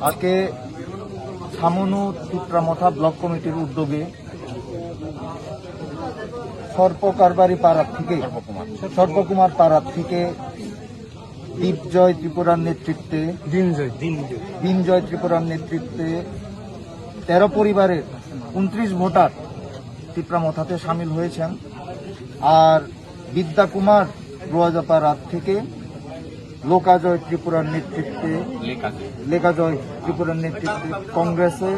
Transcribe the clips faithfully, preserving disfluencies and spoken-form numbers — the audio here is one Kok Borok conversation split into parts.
আজকে ছামনু তিপ্রা মথা ব্লক কমিটির উদ্যোগে সর্পকারবারি পাড়া থেকে, সর্পকুমার পাড়া থেকে দীপজয় ত্রিপুরার নেতৃত্বে, দিনজয়, দিনজয়। দিনজয় ত্রিপুরার নেতৃত্বে তেরো পরিবারের ঊনত্রিশ ভোটার তিপ্রা মথাতে সামিল হয়েছেন। আর বিদ্যা কুমার রোয়াজাপাড়া থেকে লোকাজয় ত্রিপুরার নেতৃত্বে, লেকাজয়। লেকাজয় ত্রিপুরার নেতৃত্বে কংগ্রেসে,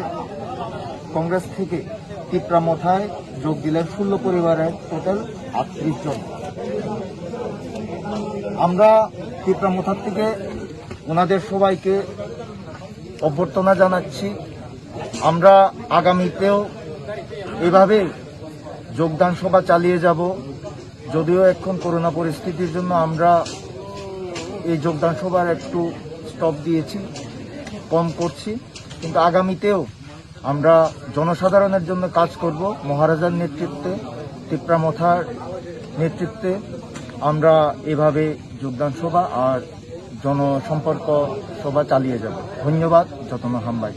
কংগ্রেস থেকে তিপ্রা মথায় যোগ দিলেন ষোলো পরিবারের টোটাল আটত্রিশ জন। আমরা তিপ্রা মথার থেকে ওনাদের সবাইকে অভ্যর্থনা জানাচ্ছি। আমরা আগামীতেও এভাবে যোগদান সভা চালিয়ে যাব। যদিও এখন করোনা পরিস্থিতির জন্য আমরা এই যোগদান সভার একটু স্টপ দিয়েছি, কম করছি, কিন্তু আগামীতেও আমরা জনসাধারণের জন্য কাজ করব। মহারাজার নেতৃত্বে, তিপ্রা মথার নেতৃত্বে আমরা এভাবে যোগদান সভা আর জনসম্পর্ক সভা চালিয়ে যাব। ধন্যবাদ, যতন হামবাই।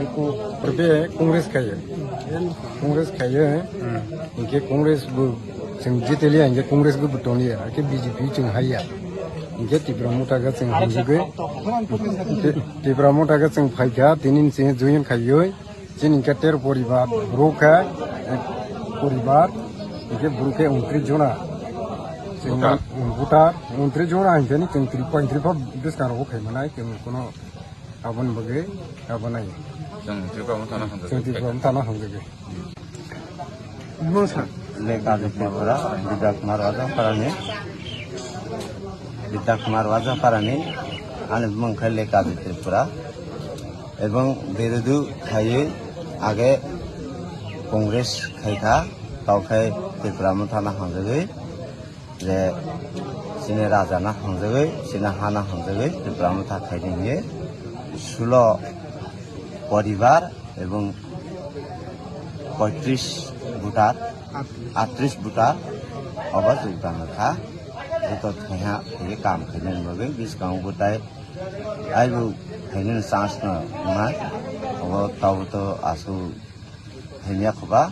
Eko, ode Congress khaye. Congress khaye. Inke Congress bo chwng jitelia, inke Congress bo butoniya, ke B J P chwng haiya. Inke Tipra Motha ga chwng hamjugwi. Ti-, Tipra Motha ga chwng phaikha, tinin chwng join khaiwi. Chini inke tero poribar, bro khe, eh, poribar, inke bro khe ungtri jona. Chwng, voter. Voter, ungtri jona hinkhe ni chwng three point three four bwskango khai manai, chwng kono Aboni bagwi, abonai. Chwng Tripura Motha no hamjak. Chwng Tripura Motha no hamjak. Bumung sa. Le Kazi Tripura, Bidya Kumar Wajaparani. Bidya Kumar Wajaparani, ani bumung khe Le Kazi Tripura. Ebong birodu khaiwi age Congress khaikha, tao khe Tripura Motha no hamjagwi. Je chini raja no hamjagwi, chini ha no hamjagwi, Tipra Motha khaidi hinwi sulo poribar ebong poitris voter, atris voter obo jogdan kha. Joto thaiha thaiwi kam khainani bagwi bwskango bwtai aibu khainani chance no wngnai. Obo tabuk to aswk hamya kho ba.